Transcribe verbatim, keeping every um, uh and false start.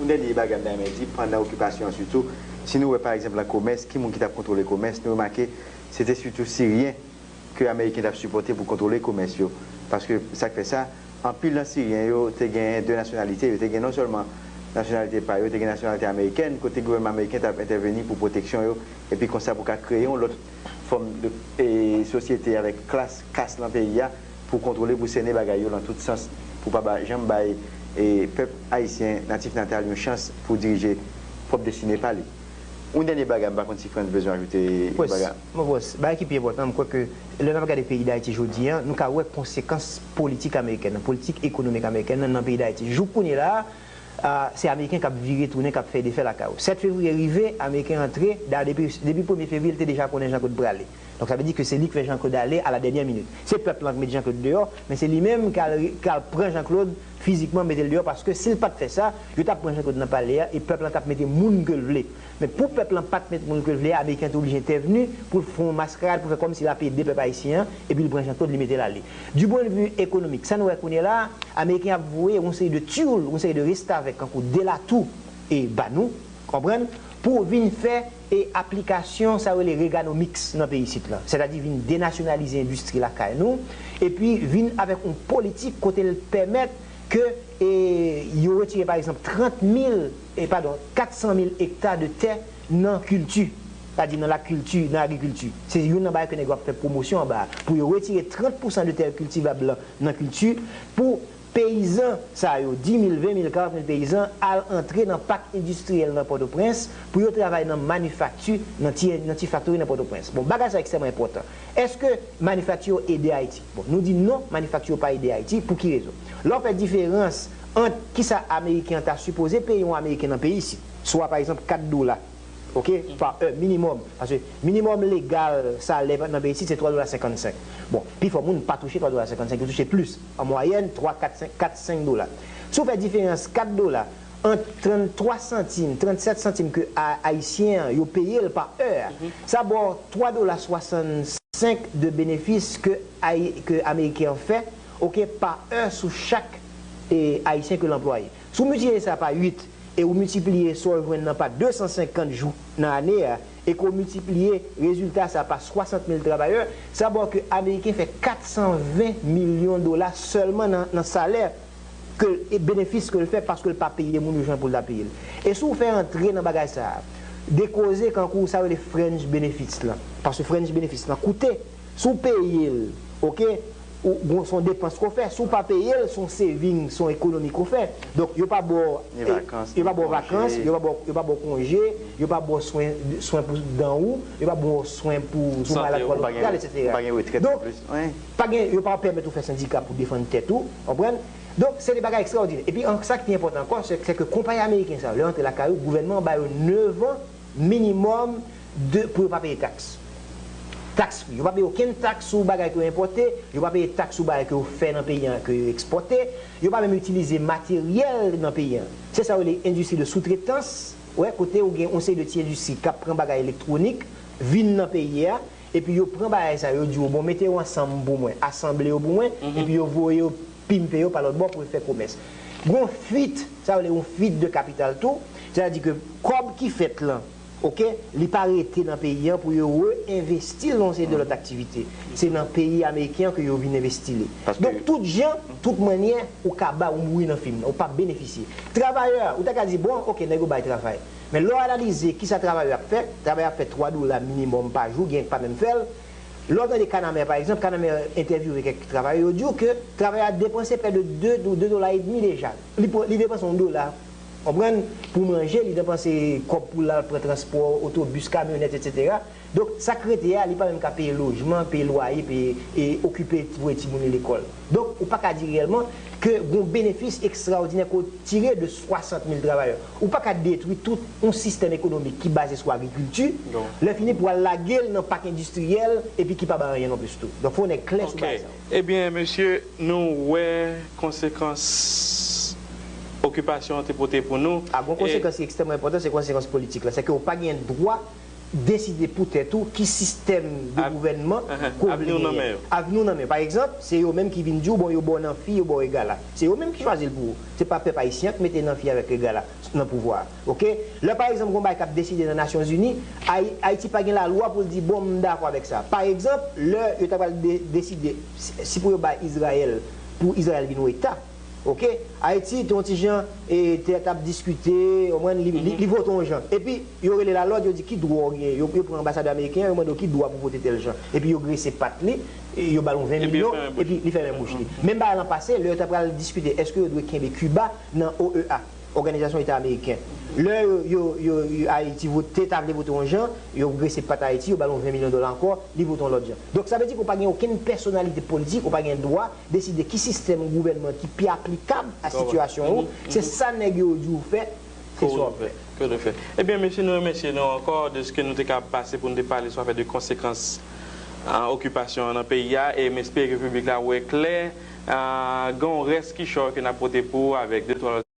Yon dènye bagay m ta renmen di, pandan okipasyon an sitou, si nou wè pa egzanp nan komès, ki moun ki t ap kontwole komès, nou remake se te sitou Siryen ke Ameriken t ap sipòte pou kontwole komès yo. Paske sa k fè sa, anpil nan Siryen yo te gen de nasyonalite, yo te gen non sèlman nasyonalite pa yo, yo te gen nasyonalite amerikèn, kote gouvènman ameriken t ap entèveni pou pwoteksyon yo, epi konsa pou ka kreye yon lòt fòm de e, sosyete avèk klas, kas nan peyi a, pou kontwole, pou sènen bagay yo nan tout sans, pou pa ba, janm bay e, pèp ayisyen natif natal yon chans pou dirije pwòp destine pa li. Yon dènye bagay, m pa konn si Frantz bezwen ajoute yon bagay. Bon, bagay ki pi enpòtan, m kwè ke lè n ap gade peyi Dayiti jodi a, nou ka wè konsekans politik amerikèn nan, politik ekonomik amerikèn nan nan peyi Dayiti. Jouk kounye la a, se Ameriken k ap vire tounen, k ap fè defè lakay ou. Sèt fevriye rive, Ameriken antre, dayè depi, depi premye fevriye, li te deja konnen Jean Claude prale. Donk, sa vle di ke se li k fè Jean Claude ale a la dènyè minit. Se pèp lan k met Jean Claude deyò, men se li menm k al, k al pran Jean Claude fizikman mete l deyò, paske si l pa t fè sa, yo t ap pran Jean Claude nan palè a, e pèp lan t ap mete moun ke l vle. Men pou pèp lan pa t met moun ke l vle a, Ameriken an te oblije entèvni pou l fè yon maskarad, pou fè kòmsi l ap ede pèp ayisyen an, epi l pran Jean Claude, li mete l ale. Du point de vue économique, sa nou wè kounye la a, Ameriken ap voye yon seri de tyoul, yon seri de restavèk, kankou Delatour e ba nou, konprann, pou vin fè e aplikasyon sa yo rele Reaganomics nan peyi isit lan. Sètadi vin denasyonalize endistri lakay nou, epi vin avèk yon politik kote l pèmèt ke e, yo retire, pa egzanp, trant mil, e, padon, kat san mil ekta de tè nan kilti, sètadi nan lakilti, nan agrikilti. Se youn nan bagay ke nèg yo ap fè pwomosyon anba a. Pou yo retire trant pousan de tè kiltivab lan nan kilti, pou peyizan sa yo, dis mil, ven mil, karant mil peyizan, al antre nan pak endistriyèl nan Pòtoprens, pou yo travay nan manifakti, nan ti, nan ti faktori nan Pòtoprens. Bon, bagay sa ekstrèmman enpòtan. Èske manifakti yo ede Ayiti? Bon, nou di non, manifakti yo pa ede Ayiti. Pou ki rezon? Lè w fè diferans ant kisa Ameriken an ta sipoze peye yon Ameriken nan peyi isit, swa, pa egzanp, kat dola, oke, pa è, minimòm. Paske minimòm legal salè nan peyi isit, se twa dola senkannsenk. Bon, pifò moun pa touche twa dola senkannsenk, yo touche plis. An mwayèn, twa, kat, senk, kat, senk dola. Si w fè diferans kat dola ant tranntwa santim, trannsèt santim ke a, Ayisyen an, yo peye l pa è a, sa ba w twa dola swasannsenk de benefis ke, ke Ameriken an fè, oke, pa è sou chak e, Ayisyen ke l anplwaye. Si w miltipliye sa pa uit e ou miltipliye sa w jwenn nan pa de san senkant jou nan ane a, e ke w miltipliye rezilta sa pa swasant mil travayè, sa ba w ke Ameriken fè kat san ven milyon dola sèlman nan, nan salè ke l, e benefis ke l fè paske l pa peye moun yo jan pou l ta peye l. E si w fè antre nan bagay sa a, de koze kankou sa yo rele fringe benefits lan, paske fringe benefits lan koute, si w peye l, oke, ou, bon, se yon depans ke w fè, si w pa peye l, se yon saving, se yon ekonomi ke w fè. Donk, yo pa ba w, yo pa ba w vakans, yo pa ba w, yo pa ba w konje, yo pa ba w swen, swen pou dan ou, yo pa ba w swen pou, si w malad pou al lopital, etsetera. Donk, pa gen, yo pa pèmèt ou fè sendika pou defann tèt ou, konprann? Donk, se de bagay ekstraòdinè. Epi, sa ki pi enpòtan ankò, se, se ke konpayi ameriken sa yo, lè yo antre lakay ou, gouvènman an ba yo nevan minimòm de, pou yo pa peye taks. Taks fri. Yo pa peye okenn taks sou bagay ke yo enpòte, yo pa peye taks sou bagay ke yo fè nan peyi an, ke yo ekspòte, yo pa menm itilize materyèl nan peyi an. Se sa yo rele endistri de soutretans, wè, kote ou gen yon seri de ti endistri k ap pran bagay elektwonik, vin nan peyi a, epi yo pran bagay sa yo, yo di yo, bon, mete yo ansanm pou mwen, asanble yo pou mwen, epi yo voye yo pimpe yo pa lòt bò pou yo fè komès. Gon fwit, sa yo rele yon fwit de kapital tou, sètadi ke kòb ki fèt lan, oke, li pa rete nan peyi an pou yo re-envesti l nan yon seri de lòt aktivite. Se nan peyi ameriken an ke yo vin envesti li. Donk, tout jan, tout mannyè, ou kaba, ou mouri nan fim nan, ou p ap benefisye. Travayè a, ou ta ka di, bon, oke, nèg yo bay travay. Men lè w analize kisa travayè a ap fè, travayè a ap fè twa dola minimòm pa jou, gen k pa menm fè l. Lè w tande Kanamè, pa egzanp, Kanamè entèvyouve kèk travayè, yo di w ke travayè a depanse prè de de, de dola edmi deja. Li pran, li depanse yon dola, konprann, pou manje, li depanse kòb pou l al pran transpò, otobis, kamyonèt, etsetera. Donk, sa k rete a, li pa menm ka peye lojman, peye lwaye, peye, e okipe, voye timoun yo lekòl. Donk, ou pa ka di reyèlman ke gon benefis ekstraòdinè ke w tire de swasant mil travayè. Ou pa ka detwi tout yon sistèm ekonomik ki baze sou agrikilti, lè fini pou al lage l nan pak endistriyèl, epi ki pa bay anyen non plis tou. Donk, fò w nèg klè sou bagay sa yo. Ebyen, mesye, nou wè konsekans okipasyon an te pote pou nou. A, gon konsekans ki ekstrèmman enpòtan, se konsekans politik la. Se ke w pa gen dwa deside pou tèt ou ki sistèm de gouvènman ke w vle genyen. Avni w nan men yo. Avni w nan men yo. Pa egzanp, se yo menm ki vin di w, bon, yo ba w Nanfi, yo ba w Egala. Se yo menm ki chwazi l pou ou. Se pa pèp ayisyen an ki mete Nanfi avèk Egala nan pouvwa a. Oke? Lè, pa egzanp, gon bagay k ap deside nan Nasyonzini, Ay- Ayiti pa gen lalwa pou l di, bon, m dakò avèk sa. Pa egzanp, lè yo ta pral de- deside si si pou yo bay Izrayèl, pou Izrayèl vin yon eta, oke? Ayiti te yon ti jan, e, te t ap diskite, ou konprann, li, li, li vote yon jan. Epi, yo rele lalòd, yo di, ki dwa w genyen? Yo, yo pran anbasadè ameriken an, yo mande w ki dwa pou vote tèl jan. Epi, yo grese pat li, e yo ba l yon ven milyon, epi li fèmen bouch li. Menm bagay lan pase, lè yo ta pral diskite, èske yo dwe kenbe Kiba nan O E A, Òganizasyon Eta Ameriken. Lè yo, yo, yo, yo, Ayiti vote, ta vle vote yon jan, yo grese pat Ayiti, yo ba l yon ven milyon dola ankò, li vote yon lòt jan. Donk, sa vle di ke w pa gen okenn pèsonalite politik, ou pa gen dwa deside ki sistèm gouvènman ki pi aplikab a sitiyasyon ou. Se sa nèg yo di w fè, se sa w ap fè. Ke w fè. Ebyen, mesye, nou remèsye nou ankò de ske nou te ka pase pou nou te pale sou afè de konsekans, a, okipasyon an nan peyi a, e m espere ke piblik la wè klè, a, gen yon rès kichòy ke n ap pote pou ou avèk de twa lòt